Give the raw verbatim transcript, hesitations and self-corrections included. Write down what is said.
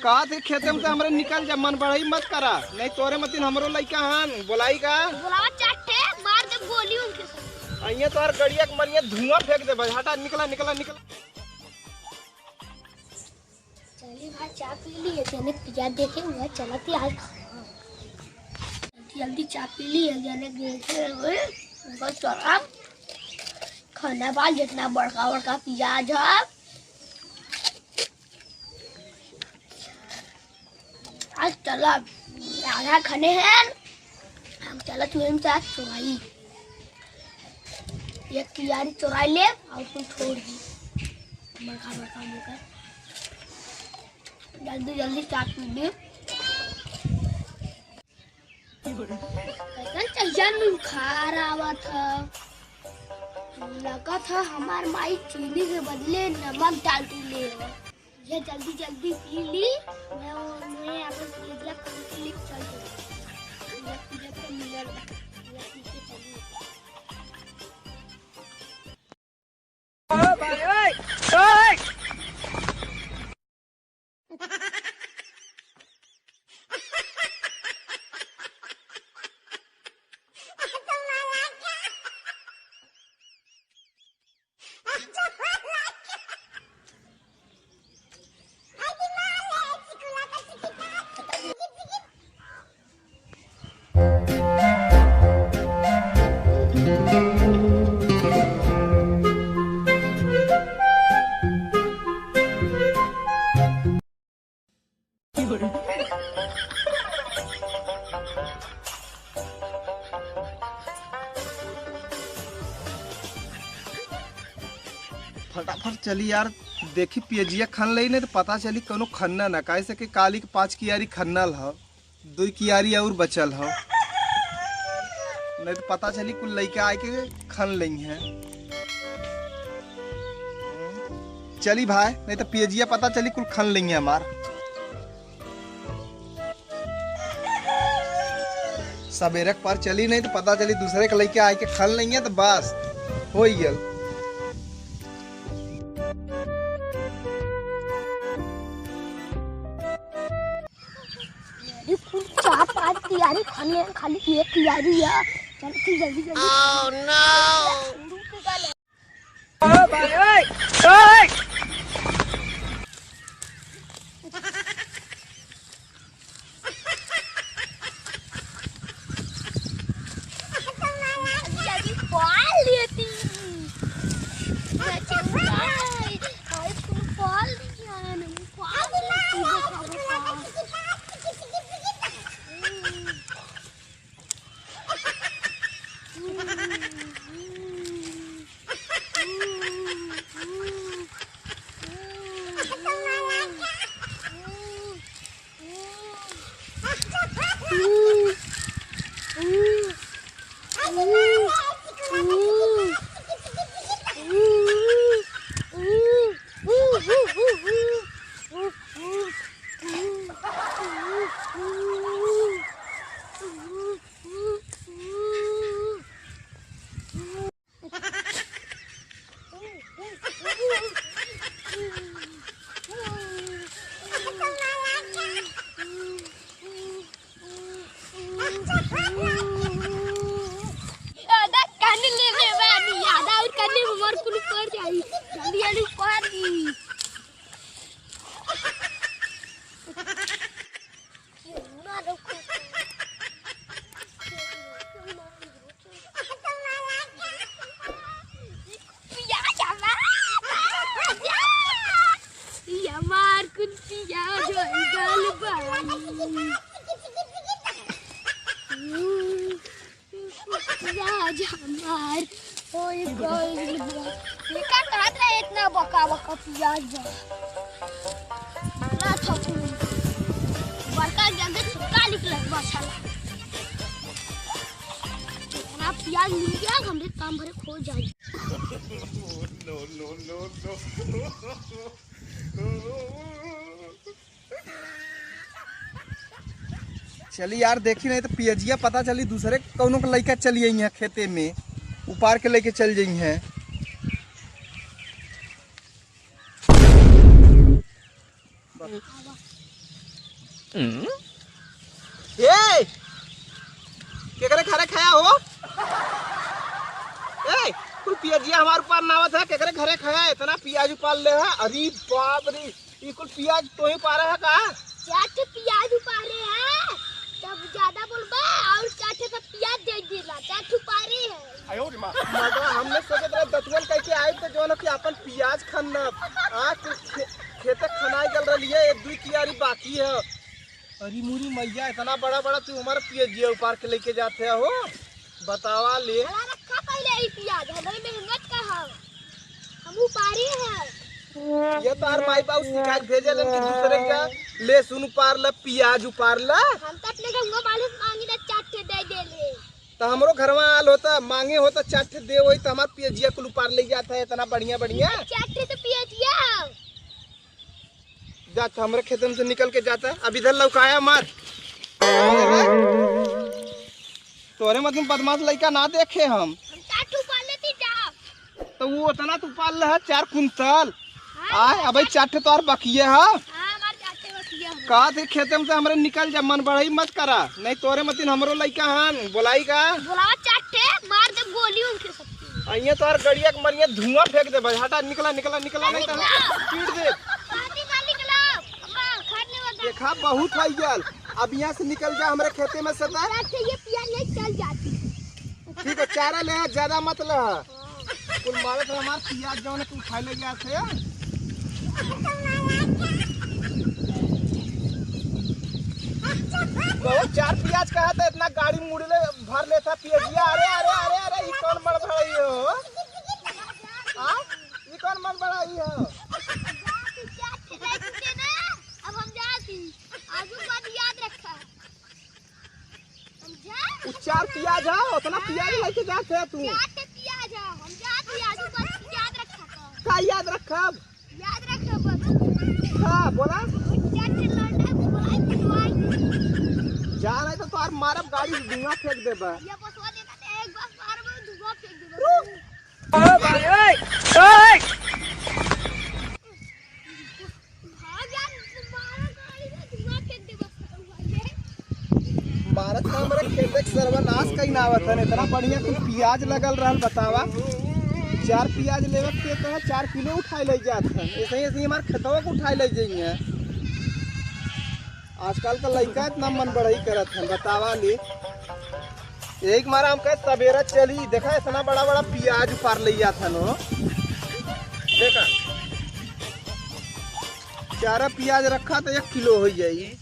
कहा थे खेते में से हमरे निकल जा, मन बढ़ाई मत करा, नहीं तोरे मतिन हमरो लइका हन, बोलाई का? बोलावा चार ठे, मार दे गोली उनके सब। अइये तोहर गड़िया के मरिया धुआं फेंक दे भाई, हटा, निकला, निकला, निकला। चली भाई, चाय पी ली, जने पिया देखे हुआ चलत ही आज। जल्दी जल्दी चाय पी ली, जने देखे हुए बस चला। खाना बा, जितना बड़का बड़का पियाज है। आज चला, आधा खने हैं, हम चला तुम चार चुराई। एक कियारी चुराई ले और तू छोड़ दी। बड़का बड़का मुंह कर। जल्दी जल्दी चाट पी ले। कैसन चहिया नुखार आवत ह। लगत ह हमार माई चीनी के बदले नमक डाल दी ले। ये जल्दी जल्दी पी ली, मैं, मैं अपन पियजिया खोल के लेके चल दूँ। ये पी के मिलल बा, ये पी के चली। फटाफट चली यार, देखी पियजिया खन लई, नहीं तो पता चली कौनो खन्ना ना, काहे से कि काली के पाँच कियारी खन्नल ह, दुई कियारी और बचल ह, नहीं तो पता चली कुल लइका आए के खन लई हैं। चली भाई, नहीं तो पियजिया पता चली कुल खन लई हैं हमार। सबेरे के पार चली नहीं तो पता चली दूसरे के लइके आए के खन लेंगे तो बस हो ही गल। अरे कुल चार पांच कियारी खन ले, खाली एक कियारी है। चल फिर जल्दी जल्दी। Oh no! आधा कान ले ले बानी, आधा और कान में मोर कुल पड़ जाई। जल्दी जल्दी पड़ दी। पियाज हमार, पियाज। ई हमार कुल पियाज होई गल बा। पियाज हमार होई गल बा। एका कहत रहे इतना बका बका पियाज बा। ना थकू। बड़का जल्दी छुटका निकलत बा साला। इतना पियाज मिल गया, हमरे काम भरे खो जाई। No, no, no, no। चली यार, देखी नहीं तो पियजिया पता चली दूसरे कौनो के लइका चली आई हैं खेते में, उपार के लेके चल जाई हैं। ए, केकरे घरे खाया हो? ए, कुल पियजिया हमार ऊपर नावत है, केकरे घरे खाया? इतना पियाज उपार ले है। अरे बाप रे, ई कुल पियाज तोही उपारे है का? चार ठे पियाज उपारे है, तब ज्यादा बोलबा और चार ठे का पियाज दे देला, चार ठे उपारे है। मतलब हमने सोचत रहे दतुअन कह के आए तो जो है कि अपन पियाज खन्ना, आ, कुल खे-, खेते खनाई गल रही है, एक दुई कियारी बाकी है। अरे मुरी मैया, इतना बड़ा बड़ा तू हमारा पियजिया उपार के लेके जाते हो, बतावा ले। हला रखा पहले ई पियाज, हमारी मेहनत का है, हम उपारी हैं। ये तो हर माई बाबू सिखा के भेजे लेन कि दूसरे का लहसुन उपार ला, पियाज उपार ला। हम तो अपने गंगा मालिक मांगी ना चार ठे दे दे ले। तो हमरो घरवा आल होता, मांगे होता, चार ठे दे वही तो हमार पियजिया कुल उपार ले जाता है, इतना बढ़िया बढ़िया। चार ठे तो पियजिया। जा, तो हमरे खेते में से निकल के जाता। अब इधर लौकाया मत। तोरे मतलब बदमाश लइका ना देखे हम। हम चार ठो पाल लेती जा। तो वो उतना तू पाल रहा, चार कुंतल। हाँ, आय, अबे चार ठे तोर बकिए हा। हाँ, हमार चार ठे बकिए हम। का थे खेते में से हमरे निकल जा, मन बढ़ाई मत करा, नहीं तोरे मतिन हमरो लइका हन, बोलाई का? बोलावा चार ठे, मार दे गोली उनके सब। अइये तोहर गड़िया के मरिया धुआं फेंक देबे। हटा, निकला, निकला, निकला, नहीं तो निकला। पीट दे। पानी ना निकला। अम्मा, घर नहीं बता। देखा, बहुत हो गल। अब यहाँ से निकल जा हमरे खेते में से तो। रात के ये पिया नहीं चल जाती। ठीक है, चारा ले, ज्यादा मत ले। हाँ। कुल मारत रहा हमार पियाज जौन तू खाए ले गया थे। बहुत चार पियाज कहा था, इतना गाड़ी मुड़ ले भर लेता पियजिया। अरे, अरे, अरे, अरे, ई कौन मड़बड़ाई हो? आ? ई कौन मड़बड़ाई हो? अब हम जाती। आजू बात याद रखा। हम जा। उ चार पियाज है, उतना पियाज लेके जाते है तू। चार ठे पियाज है, हम जाती। आजू बात याद रखा। का याद रखब? याद रख बस। का बोला? चार ठे लौंडा को बुलाई, पिटवाई। जा नहीं तो तोहार मारब गाड़ी से धुआं फेंक देबा। ये बसवा देखा तो एक बार मारब, धुआं फेंक देबा। रुक। ओ भाई, ओए, ओए। भाग जा, मारा गाड़ी से धुआं फेंक देबा, सरवा ये। मारत ना हमरे खेते के सर्वनाश कई ना आवत हन। इतना बढ़िया कुल पियाज लगल रहल, बतावा। चार पियाज लेवे के तो चार किलो उठाए ले जात हन। ऐसे ही, ऐसे ही हमार खेतवा को उठाए ले जाइए। आजकल का लइका इतना मन बढ़ई करत हन, बतावा ले। यही के मारा हम कहे सवेरा चली, देखा इतना बड़ा बड़ा पियाज उपार ले जात हन हो। देखा, चारा पियाज रखा तो एक किलो हो जाई।